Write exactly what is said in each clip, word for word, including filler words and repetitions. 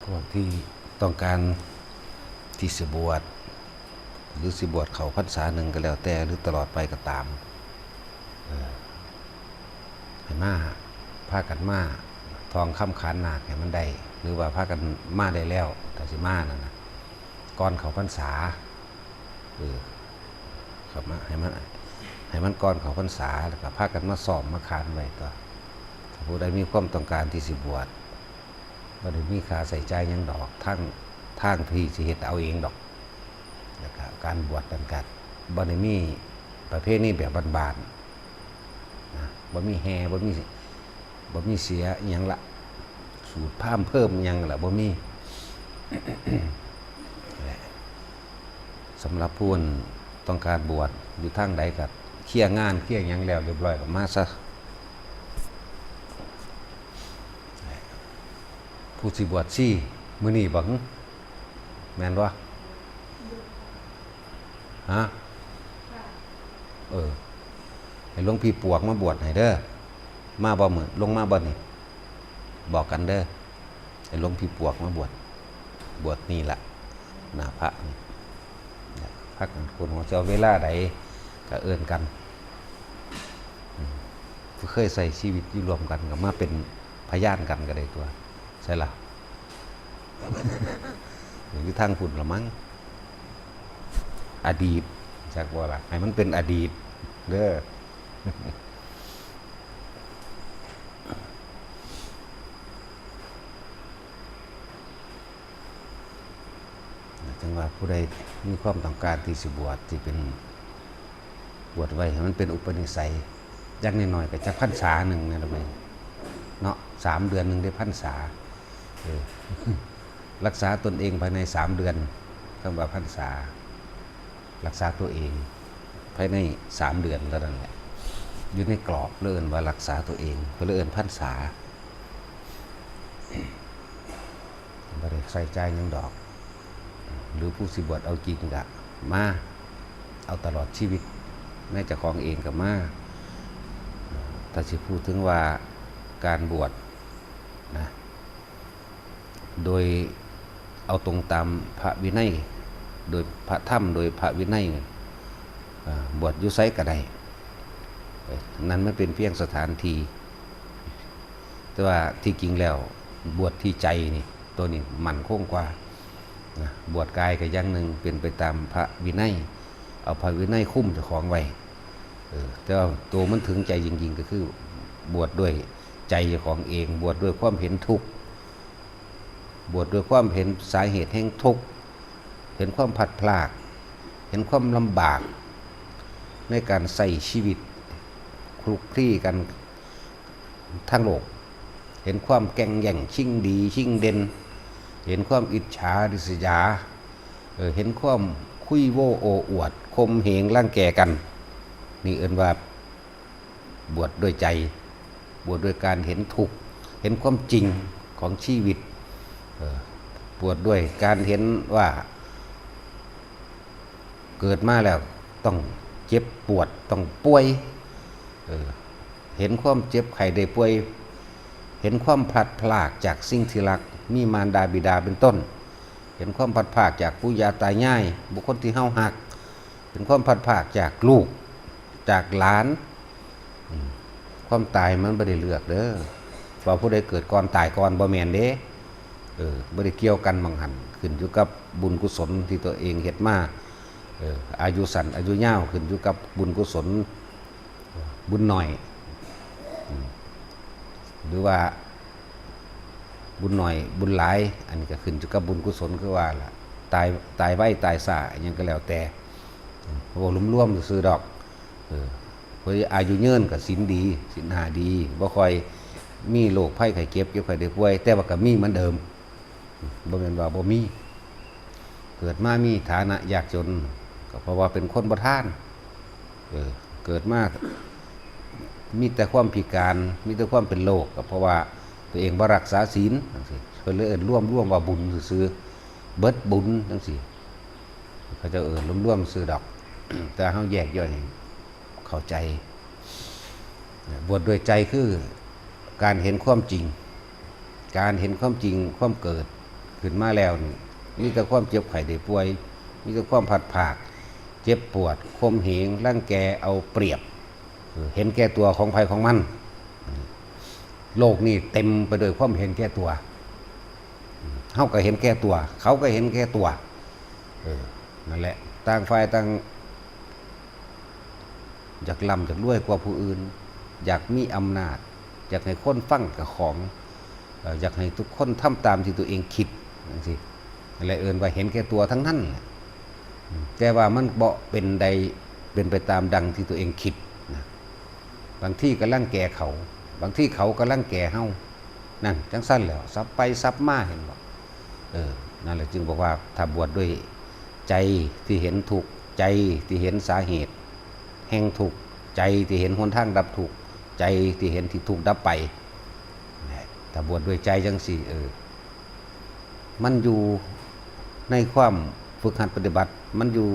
พวกที่ต้องการที่สิบวช หรือสิบวชเข้าพรรษาหนึ่งก็แล้วแต่ หรือตลอดไปก็ตาม เออ ให้มา พากันมาท่องคำขานนาคให้มันได้ หรือว่าพากันมาได้แล้ว ถ้าสิมานั่นนะ ก่อนเข้าพรรษา เออ เข้ามาให้มัน ให้มันก่อนเข้าพรรษา แล้วก็พากันมาซ้อมมาขานไว้ตัว ถ้าผู้ใดมีความต้องการที่สิบวช บ่ได้มีค่าใช้จ่ายหยังดอก ทาง ทางที่สิเฮ็ดเอาเองดอก แล้วก็การบวชนั่นก็บ่ได้มีประเพณีแบบบ้านๆ นะ บ่มีแห่ บ่มี บ่มีเสียอิหยังละ สูตรพราหมณ์เพิ่มอิหยังละ บ่มี สำหรับผู้ต้องการบวชอยู่ทางใดก็เคลียร์งานเคลียร์หยังแล้วเรียบร้อยก็มาซะ ผู้สิบวชชีมื้อนี้บ่หึ แม่นบ่ ฮะ เออ ให้หลวงพี่ปวกมาบวชให้เด้อ มาบ่มื้อ ลงมาบ่นี่ บอกกันเด้อ ให้หลวงพี่ปวกมาบวช บวชนี่ล่ะ หน้าพระนี่ พากันโกนหัว สิเอาเวลาใดก็เอิ้นกัน อืม ผู้เคยใช้ชีวิตอยู่ร่วมกันก็มาเป็นพยานกันก็ได้ตัว ใช่ล่ะ อยู่ทางพุ้นละมั้ง อดีต จักบ่ล่ะ ให้มันเป็นอดีตเด้อ จั่งว่าผู้ใดมีความต้องการที่สิบวช ที่เป็น บวชไว้ให้มันเป็นอุปนิสัย อย่างน้อยๆก็จักพรรษาหนึ่งนั่นแหละเว้ย เนาะ สามเดือนหนึ่งได้พรรษา เออ รักษาตนเองภายในสามเดือน คำว่าพรรษา รักษาตัวเองภายในสามเดือนเท่านั้นแหละ อยู่ในกรอบ เพิ่นเอิ้นว่ารักษาตัวเอง เพิ่นเลยเอิ้นพรรษา บ่ได้ใช้จ่ายหยังดอก หรือผู้สิบวชเอาจริงก็มา เอาตลอดชีวิต แม้เจ้าของเองก็มา ถ้าสิพูดถึงว่าการบวชนะ โดยเอาตรงตามพระวินัย โดยพระธรรม โดยพระวินัย อ่า บวชอยู่ไสก็ได้ เอ้ย นั่นมันเป็นเพียงสถานที่ แต่ว่าที่จริงแล้วบวชที่ใจนี่ ตัวนี้มั่นคงกว่า นะ บวชกายก็อย่างหนึ่ง เป็นไปตามพระวินัย เอาพระวินัยคุมเจ้าของไว้ เออ แต่ว่าตัวมันถึงใจจริงๆ ก็คือ บวชด้วยใจเจ้าของเอง บวชด้วยความเห็นทุกข์ บวชด้วยความเห็นสาเหตุแห่งทุกข์ เห็นความพลัดพราก เห็นความลำบาก ในการใช้ชีวิต คลุกคลีกันทางโลก เห็นความแก่งแย่งชิงดีชิงเด่น เห็นความอิจฉาริษยา เออ เห็นความคุยโว้โอ้อวด ข่มเหงรังแกกัน นี่เอิ้นว่าบวชด้วยใจ บวชด้วยการเห็นทุกข์ เห็นความจริงของชีวิต เออ บวชด้วยการเห็นว่า เกิดมาแล้วต้องเจ็บปวด ต้องป่วย เออ เห็นความเจ็บไข้ได้ป่วย เห็นความพลัดพรากจากสิ่งที่รัก มีมารดาบิดาเป็นต้น เห็นความพลัดพรากจากปู่ย่าตายาย บุคคลที่เฮาฮัก เห็นความพลัดพรากจากลูก จากหลาน อืม ความตายมันบ่ได้เลือกเด้อ ว่าผู้ใดเกิดก่อนตายก่อน บ่แม่นเด้ เออ บ่ได้เกี่ยวกันหม่องหั่น ขึ้นอยู่กับบุญกุศลที่ตัวเองเฮ็ดมา เออ อายุสั้นอายุยาวขึ้นอยู่กับบุญกุศล บุญน้อย อืม หรือว่าบุญน้อยบุญหลาย อันนี้ก็ขึ้นอยู่กับบุญกุศลคือว่าล่ะ ตาย ตายไวตายช้าอิหยังก็แล้วแต่ เว้ารวมๆซื่อๆดอก เออ ผู้อายุยืนก็ศีลดี ศีลห้าดี บ่ค่อยมีโรคภัยไข้เจ็บ เจ็บไข้ได้ป่วย แต่ว่าก็มีเหมือนเดิม บ่แม่นว่าบ่มี เกิดมามีฐานะยากจน ก็เพราะว่าเป็นคนบ่ทาน เออ เกิดมามีแต่ความพิการ มีแต่ความเป็นโรค ก็เพราะว่าตัวเองบ่รักษาศีลจั่งซี้ เพิ่นเลยเอิ้นรวมๆว่าบุญซื่อๆ เบิดบุญจั่งซี้ เขาเจ้าเอิ้นรวมๆซื่อดอก แต่เฮาแยกย่อยให้เข้าใจ บวชด้วยใจคือการเห็นความจริง การเห็นความจริง ความเกิด ขึ้นมาแล้วนี่ มีแต่ความเจ็บไข้ได้ป่วย มีแต่ความพลัดพราก เจ็บปวด ข่มเหง รังแก เอาเปรียบ เออ เห็นแก่ตัวของไผของมัน โลกนี่เต็มไปด้วยความเห็นแก่ตัว เฮาก็เห็นแก่ตัว เขาก็เห็นแก่ตัว เออ นั่นแหละ ต่างฝ่ายต่าง อยากร่ำอยากรวยกว่าผู้อื่น อยากมีอำนาจ อยากให้คนฟังเจ้าของ เอ่อ อยากให้ทุกคนทำตามที่ตัวเองคิด จั่งซี้ นั่นแหละเอิ้นว่าเห็นแก่ตัวทั้งนั้นแหละ อืม แต่ว่ามันบ่เป็นใด เป็นไปตามดังที่ตัวเองคิดนะ บางทีก็รังแกเขา บางทีเขาก็รังแกเฮา นั่น จั่งซั้นแหล้ว สับไปสับมา เห็นบ่ เออ นั่นแหละจึงบอกว่า ถ้าบวชด้วยใจที่เห็นทุกข์ ใจที่เห็นสาเหตุแห่งทุกข์ ใจที่เห็นหนทางดับทุกข์ ใจที่เห็นที่ทุกข์ดับไป นะ ถ้าบวชด้วยใจจั่งซี้ เออ มันอยู่ในความฝึกหัดปฏิบัติ มันอยู่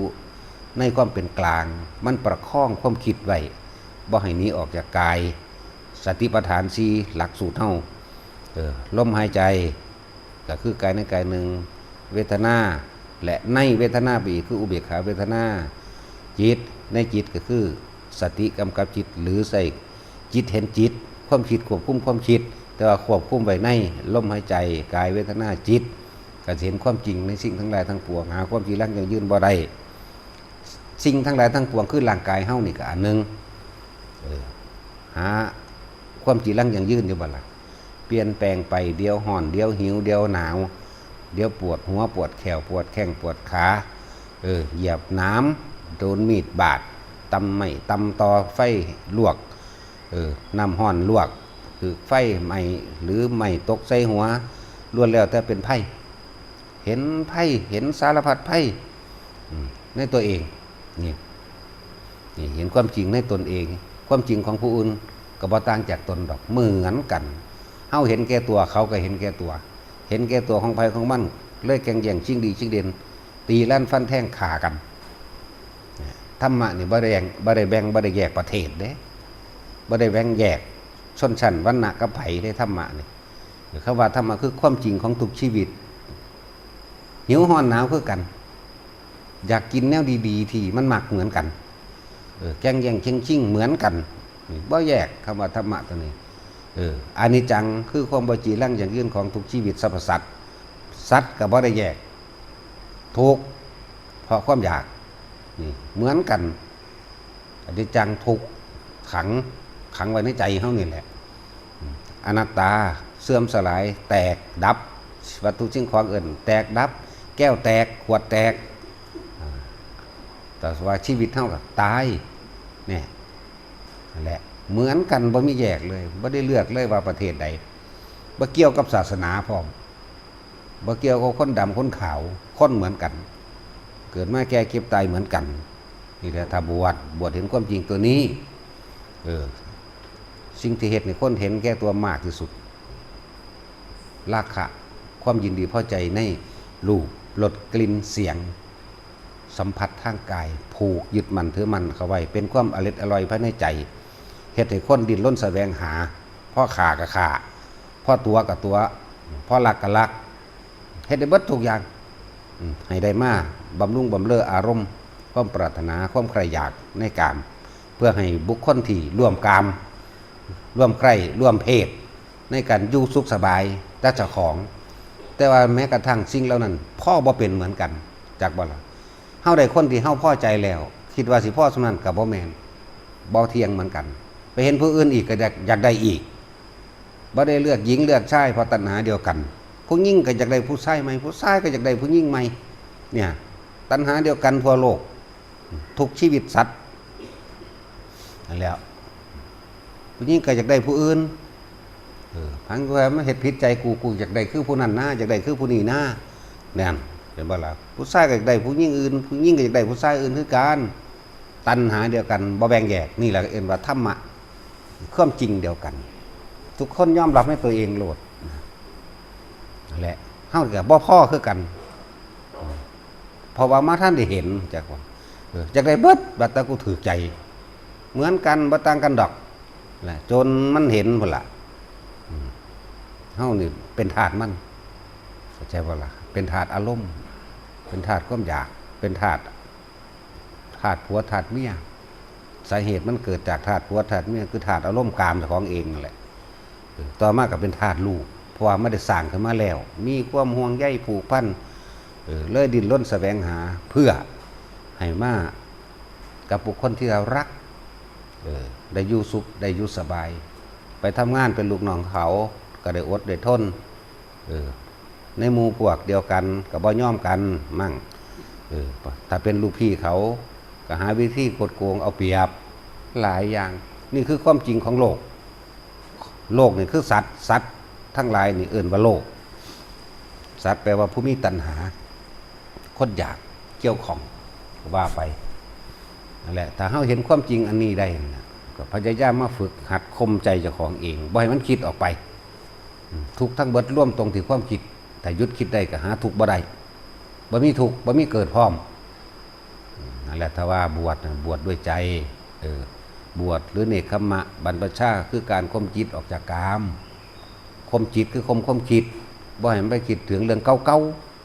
ในความเป็นกลาง มันประคองความคิดไว้ บ่ให้หนีออกจากกาย สติปัฏฐานสี่ หลักสูตรเฮา เออ ลมหายใจ ก็คือกายในกายหนึ่ง เวทนา และในเวทนาไปอีก คืออุเบกขาเวทนา จิต ในจิตก็คือสติกำกับจิต หรือใช้จิตเห็นจิต ความคิดควบคุมความคิด แต่ว่าควบคุมไว้ในลมหายใจ กาย เวทนา จิต ก็สิเห็นความจริงในสิ่งทั้งหลายทั้งปวง หาความจีรังยั่งยืนบ่ได้ สิ่งทั้งหลายทั้งปวงคือร่างกายเฮานี่ก็อันหนึ่ง เออ หาความจีรังยั่งยืนอยู่บ่ล่ะ เปลี่ยนแปลงไป เดี๋ยวร้อน เดี๋ยวหิว เดี๋ยวหนาว เดี๋ยวปวดหัว ปวดแข้ว ปวดแข้ง ปวดขา เออ เหยียบหนาม โดนมีดบาด ตำไม้ ตำตอ ไฟลวก เออ น้ำร้อนลวก ถืกไฟไหม้ หรือไม้ตกใส่หัว ล้วนแล้วแต่เป็นภัย เห็นภัย เห็นสารพัดภัย อืม ในตัวเอง นี่ นี่เห็นความจริงในตนเอง ความจริงของผู้อื่นก็บ่ต่างจากตนดอก เหมือนกัน เฮาเห็นแก่ตัว เขาก็เห็นแก่ตัว เห็นแก่ตัวของไผของมัน เลยแก่งแย่งชิงดีชิงเด่น ตีลั่นฟันแทงฆ่ากัน ธรรมะนี่บ่ได้แบ่ง บ่ได้แบ่ง บ่ได้แยกประเทศเด้ บ่ได้แบ่งแยกชนชั้นวรรณะกับไผเด้ ธรรมะนี่ คำว่าธรรมะคือความจริงของทุกชีวิต หิวร้อนหนาวคือกัน อยากกินแนวดีๆ ที่มันมักเหมือนกัน เออ แก่งแย่งเข่งชิงเหมือนกัน นี่บ่แยก คำว่าธรรมะตัวนี้ เออ อนิจจัง คือความบ่จีรังยั่งยืนของทุกชีวิตสรรพสัตว์ สัตว์ก็บ่ได้แยก ทุกข์เพราะความอยาก นี่ เหมือนกัน อนิจจัง ทุกข์ ขัง ขังไว้ในใจเฮานี่แหละ อนัตตา เสื่อมสลาย แตก ดับ วัตถุสิ่งของเอิ้นแตก ดับ แก้วแตก ขวดแตก อ่า แต่ว่าชีวิตเฮาก็ตาย เนี่ย นั่นแหละ เหมือนกัน บ่มีแยกเลย บ่ได้เลือกเลยว่าประเทศใด บ่เกี่ยวกับศาสนาพร้อม บ่เกี่ยวกับคนดำคนขาว คนเหมือนกัน เกิดมาแก่เจ็บตายเหมือนกัน นี่แหละ ถ้าบวช บวชเห็นความจริงตัวนี้ เออ สิ่งที่เฮ็ดให้คนเห็นแก่ตัวมากที่สุด ราคะ ความยินดีพอใจในรูป รส กลิ่น เสียง สัมผัสทางกาย ผูกยึดมั่นถือมั่นเข้าไว้ เป็นความอร็ดอร่อยภายในใจ เฮ็ดให้คนดิ้นรนแสวงหา พอฆ่าก็ฆ่า พอตั๋วก็ตั๋ว พอลักก็ลัก เฮ็ดได้เบิดทุกอย่าง อืม ให้ได้มาบำรุงบำเรออารมณ์ ความปรารถนา ความใคร่อยากในกาม เพื่อให้บุคคลที่ร่วมกาม ร่วมใคร่ ร่วมเพศ ในการอยู่สุขสบายกับเจ้าของ แต่ว่าแม้กระทั่งสิ่งเหล่านั้น พอบ่เป็นเหมือนกัน จักบ่ล่ะ เฮาได้คนที่เฮาพอใจแล้ว คิดว่าสิพอส่ำนั้นก็บ่แม่น บ่เที่ยงเหมือนกัน ไปเห็นผู้อื่นอีกก็อยาก อยากได้อีก บ่ได้เลือกหญิงเลือกชาย เพราะตัณหาเดียวกัน ผู้หญิงก็อยากได้ผู้ชายใหม่ ผู้ชายก็อยากได้ผู้หญิงใหม่ เนี่ย ตัณหาเดียวกันทั่วโลก ทุกชีวิตสัตว์ นั่นแหละ ผู้หญิงก็อยากได้ผู้อื่น เออ พังว่ามันเฮ็ดผิดใจกู กูอยากได้คือผู้นั้นนะ อยากได้คือผู้นี้นะ นั่น เห็นบ่ล่ะ ผู้ชายก็อยากได้ผู้หญิงอื่น ผู้หญิงก็อยากได้ผู้ชายอื่นคือกัน ตัณหาเดียวกัน บ่แบ่งแยก นี่แหละเอิ้นว่าธรรมะ ความจริงเดียวกัน ทุกคนยอมรับในตัวเองโลด นั่นแหละ เฮาก็บ่พอคือกัน เพราะว่ามาทันได้เห็น จักว่า เออ อยากได้เบิด บัดแต่กูถืกใจ เหมือนกัน บ่ต่างกันดอก แหละ จนมันเห็นพุ้นล่ะ อืม เฮานี่เป็นทาสมัน เข้าใจบ่ล่ะ? เป็นธาตุอารมณ์ เป็นธาตุความอยาก เป็นธาตุ ธาตุผัวธาตุเมีย สาเหตุมันเกิดจากธาตุผัวธาตุเมีย คือธาตุอารมณ์กามเจ้าของเองนั่นแหละ เออ ต่อมาก็เป็นธาตุลูก เพราะว่ามันได้สร้างขึ้นมาแล้ว มีความห่วงใยผูกพัน เออ เลยดิ้นรนแสวงหา เพื่อให้มากับบุคคลที่เรารัก เออ ได้อยู่สุข ได้อยู่สบาย ไปทำงานเป็นลูกน้องเขา ก็ได้อดได้ทน เออ ในหมู่พวกเดียวกันก็บ่ยอมกันมั่ง เออ ถ้าเป็นลูกพี่เขาก็หาวิธีคดโกงเอาเปรียบ หลายอย่าง นี่คือความจริงของโลก โลกนี่คือสัตว์ สัตว์ทั้งหลายนี่เอิ้นว่าโลก สัตว์แปลว่าผู้มีตัณหา คนอยากเกี่ยวข้อง ว่าไป นั่นแหละ ถ้าเราเห็นความจริงอันนี้ได้นะ ก็พยายามมาฝึกหัดข่มใจเจ้าของเอง บ่ให้มันคิดออกไป อืม ทุกข์ทั้งเบิดรวมตรงที่ความคิด ถ้าหยุดคิดได้ก็หาทุกข์บ่ได้ บ่มีทุกข์ บ่มีเกิดพร้อม อืม นั่นแหละ ถ้าว่าบวชน่ะ บวชด้วยใจ เออ บวชหรือเนกขัมมะ บรรพชา คือการข่มจิตออกจากกาม ข่มจิตคือข่มความคิด บ่ให้มันไปคิดถึงเรื่องเก่า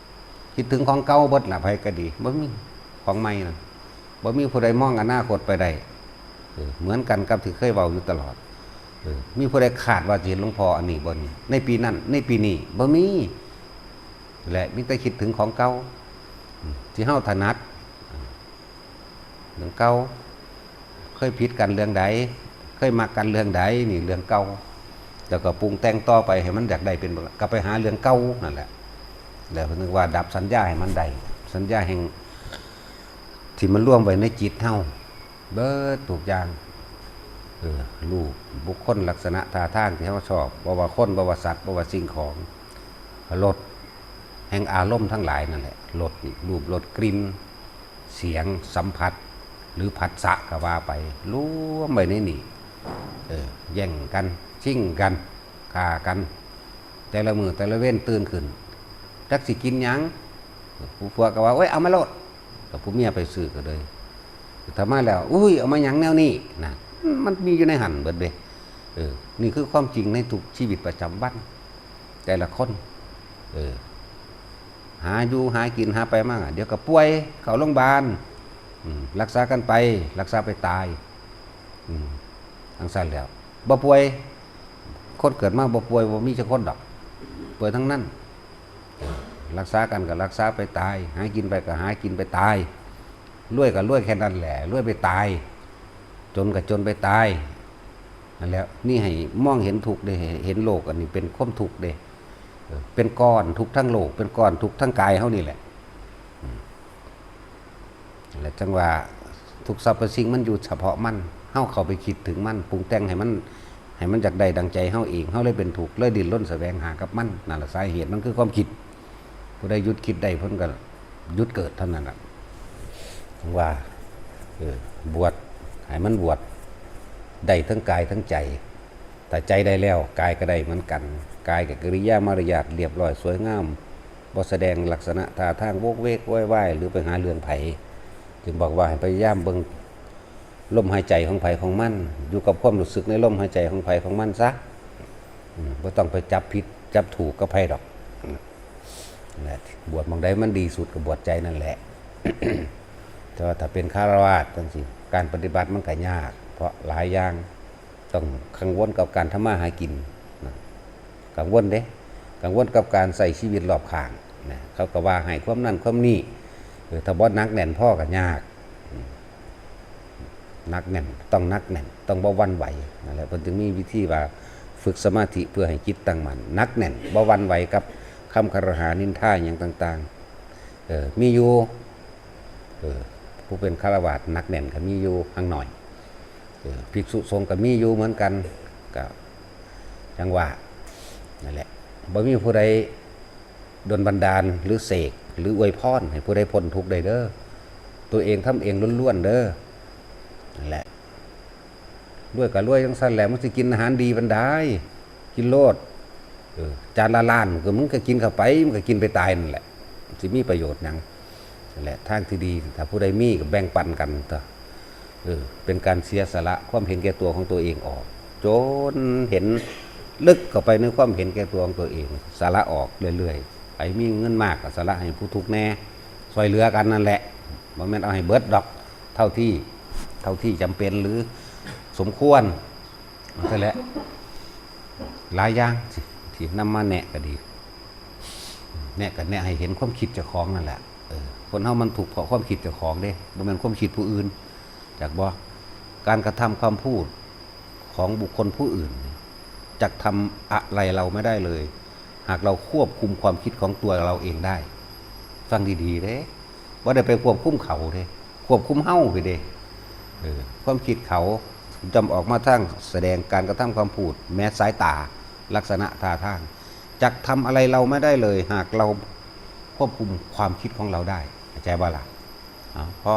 ๆ คิดถึงของเก่าเบิดล่ะ ไผก็ดี บ่มีของใหม่นั่น บ่มีผู้ใดมองอนาคตไปได้ เออ เหมือนกันกับที่เคยเว้าอยู่ตลอด เออ มีผู้ใดคาดว่าสิเห็นหลวงพ่ออันนี้บ่นี่ ในปีนั้น ในปีนี้ บ่มี และมีแต่คิดถึงของเก่า อืม ที่เฮาถนัด เรื่องเก่า เคยผิดกันเรื่องใด เคยมักกันเรื่องใด นี่เรื่องเก่า แล้วก็ปรุงแต่งต่อไปให้มันอยากได้เป็นแบบ ก็ไปหาเรื่องเก่านั่นแหละ แล้วนึกว่าดับสัญญาให้มันได้ สัญญาแห่ง ที่มันรวมไว้ในจิตเฮา เบิดทุกอย่าง เออ รูป บุคคล ลักษณะ ท่าทางที่เฮาชอบ บ่ว่าคน บ่ว่าสัตว์ บ่ว่าสิ่งของ รส แห่งอารมณ์ทั้งหลายนั่นแหละ รสนี่ รูป รส กลิ่น เสียง สัมผัส หรือผัสสะก็ว่าไป รวมไว้ในนี่ เออ แย่งกัน ชิงกัน ฆ่ากัน แต่ละมื้อแต่ละเว็นตื่นขึ้น จักสิกินหยัง ผู้ผัวก็ว่า โอ้ย เอามาโลด แล้วผู้เมียไปซื้อก็เลย ถ้ามาแล้ว อุ้ย เอามาหยังแนวนี้นะ มันมีอยู่ในหั่นเบิดเด้ เออ นี่คือความจริงในทุกชีวิตประจำวัน แต่ละคน เออ หาอยู่หากินหาไปมา เดี๋ยวก็ป่วย เข้าโรงพยาบาล อืม รักษากันไป รักษาไปตาย อืม จั่งซั้นแหล้ว บ่ป่วย คนเกิดมาบ่ป่วย บ่มีจักคนดอก ป่วยทั้งนั้น รักษากันก็รักษาไปตาย หากินไปก็หากินไปตาย รวยก็รวยแค่นั้นแหละ รวยไปตาย จนก็จนไปตาย นั่นแหละ นี่ให้มองเห็นทุกข์เด้ เห็นโลกอันนี้เป็นความทุกข์เด้ เออ เป็นก้อนทุกข์ทั้งโลก เป็นก้อนทุกข์ทั้งกายเฮานี่แหละ อืม และจั่งว่าทุกสรรพสิ่งมันอยู่เฉพาะมัน เฮาเข้าไปคิดถึงมัน ปรุงแต่งให้มัน ให้มันอยากได้ดังใจเฮาเอง เฮาเลยเป็นทุกข์ เลยดิ้นรนแสวงหากับมัน นั่นแหละสาเหตุมันคือความคิด ผู้ใดหยุดคิดได้เพิ่นก็หยุดเกิดเท่านั้นล่ะ จั่งว่า เออ บวช ให้มันบวช ได้ทั้งกายทั้งใจ ถ้าใจได้แล้ว กายก็ได้เหมือนกัน กายก็กิริยามารยาทเรียบร้อยสวยงาม บ่แสดงลักษณะท่าทางโวกเวกโวยวาย หรือไปหาเรื่องไผ จึงบอกว่าให้พยายามเบิ่งลมหายใจของไผของมัน อยู่กับความรู้สึกในลมหายใจของไผของมันซะ อืม บ่ต้องไปจับผิดจับถูกกับไผดอก อืม นั่นแหละ บวชหม่องใดมันดีสุดก็บวชใจนั่นแหละ แต่ว่าถ้าเป็นฆราวาสจั่งซี้ การปฏิบัติมันก็ยาก เพราะหลายอย่าง ต้องกังวลกับการทำมาหากินนะ กังวลเด้ กังวลกับการใช้ชีวิตรอบข้างนะ เขาก็ว่าให้ความนั่นความนี่ เออ ถ้าบ่หนักแน่นพอก็ยาก อืม หนักแน่น ต้องหนักแน่น ต้องบ่หวั่นไหว นั่นแหละ เพิ่นจึงมีวิธีว่าฝึกสมาธิเพื่อให้จิตตั้งมั่น หนักแน่น บ่หวั่นไหวกับคำคารหานินทาหยังต่างๆ เออ มีอยู่ เออ ผู้เป็นฆราวาสหนักแน่นก็มีอยู่ห่างหน่อย เออ ภิกษุสงฆ์ก็มีอยู่เหมือนกัน ก็จั่งว่า นั่นแหละ บ่มีผู้ใดดลบันดาลหรือเสกหรืออวยพรให้ผู้ใดพ้นทุกข์ได้เด้อ ตัวเองทำเองล้วนๆเด้อ นั่นแหละ รวยก็รวยจั่งซั้นแหละ มันสิกินอาหารดีปานใด กินโลด เออ จานละล้าน ก็มึงก็กินเข้าไป มึงก็กินไปตายนั่นแหละ สิมีประโยชน์หยัง นั่นแหละ ทางที่ดี ถ้าผู้ใดมีก็แบ่งปันกันเถาะ เออ เป็นการเสียสละความเห็นแก่ตัวของตัวเองออก จนเห็นลึกเข้าไปในความเห็นแก่ตัวของตัวเอง สละออกเรื่อยๆ ไป มีเงินมากก็สละให้ผู้ทุกข์แหน่ ช่วยเหลือกันนั่นแหละ บ่แม่นเอาให้เบิดดอก เท่าที่ เท่าที่จำเป็นหรือสมควร นั่นแหละ หลายอย่างที่ ที่นำมาแนะก็ดี แนะก็แนะให้เห็นความคิดเจ้าของนั่นแหละ เออ คนเฮามันทุกข์เพราะความคิดเจ้าของเด้ บ่แม่นความคิดผู้อื่น จักบ่ การกระทำคำพูดของบุคคลผู้อื่นนี่ จักทำอะไรเราไม่ได้เลย หากเราควบคุมความคิดของตัวเราเองได้ ฟังดีๆเด้ บ่ได้ไปควบคุมเขาเด้ ควบคุมเฮาไปเด้ เออ ความคิดเขาจำออกมาทางแสดงการกระทำคำพูด แม้สายตา ลักษณะท่าทาง จักทำอะไรเราไม่ได้เลย หากเราควบคุมความคิดของเราได้ เข้าใจบ่ล่ะ เอา พอ